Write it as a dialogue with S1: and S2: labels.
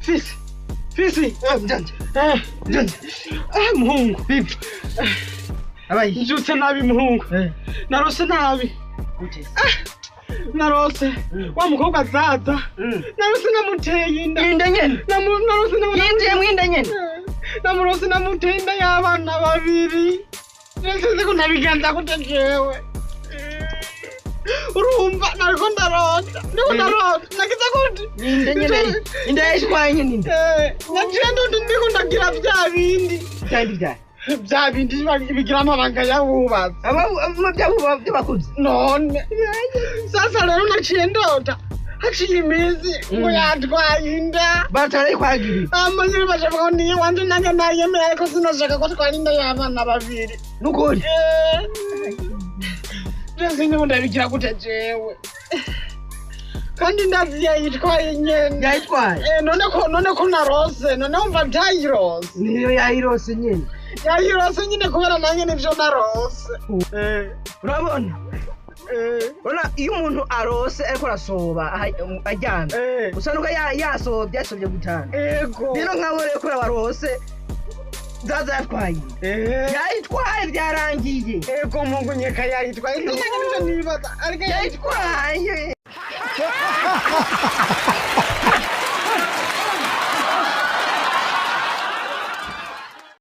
S1: Fisi, fisi,
S2: Mjanja,
S1: eh,
S2: mjanja.
S1: eh, muhungu,
S2: Vipi? Abayi.
S1: Mbyutse nabi muhungu,
S2: Eh.
S1: narose nabi,
S2: Gute?
S1: Narose wa mukobwa zaza, narose namuteye inda,
S2: Inda nyene.
S1: Narose
S2: Yinjiye mwinda nyene.
S1: Namurose namuteye inda y'abana babiri, nasize ko ntabiganza gute jewe. Urumva nariko ndarota, ndiko ndarota, nagize gute?
S2: Inda nyene. Inda yashwaye nyene inda.
S1: Eh, naciye ndundi ndiko ndagira vya bindi.
S2: Byandi bya.
S1: Bya bindi bigira amabanga y'abubatsi.
S2: Aba bya byabakuze.
S1: None sasa rero naciye ndota haciye iminsi ngo yatwaye inda.
S2: Bataraye kwagirira.
S1: Amanyiri bacavuga ngo niyo wanje, nange nayemera, ariko sinashaka ko twara inda y'abana babiri.
S2: Nukuri.
S1: Eh, byose niba ndabigira gute jewe, kandi ndazi yayitwaye nyene.
S2: Yayitwaye.
S1: Eh, none ko narose, none wumva byayirose.
S2: Niyo yayirose nyene.
S1: Yayirose nyine kubera nanjye nivyo narose. Eh,
S2: Urabona?
S1: eh,
S2: Urabona iyo umuntu arose ariko arasoba aryamye.
S1: Eh.
S2: Usanga yasobye yasobye gutanga.
S1: Ego.
S2: Rero nk'abo rero kubera barose zaza yatwaye inda.
S1: Eh.
S2: Yayitwaye byarangiye.
S1: Ego mungu, nyeka yayitwaye, nanjye nivyo nibaza, ariko yayitwaye.
S2: Yayitwaye.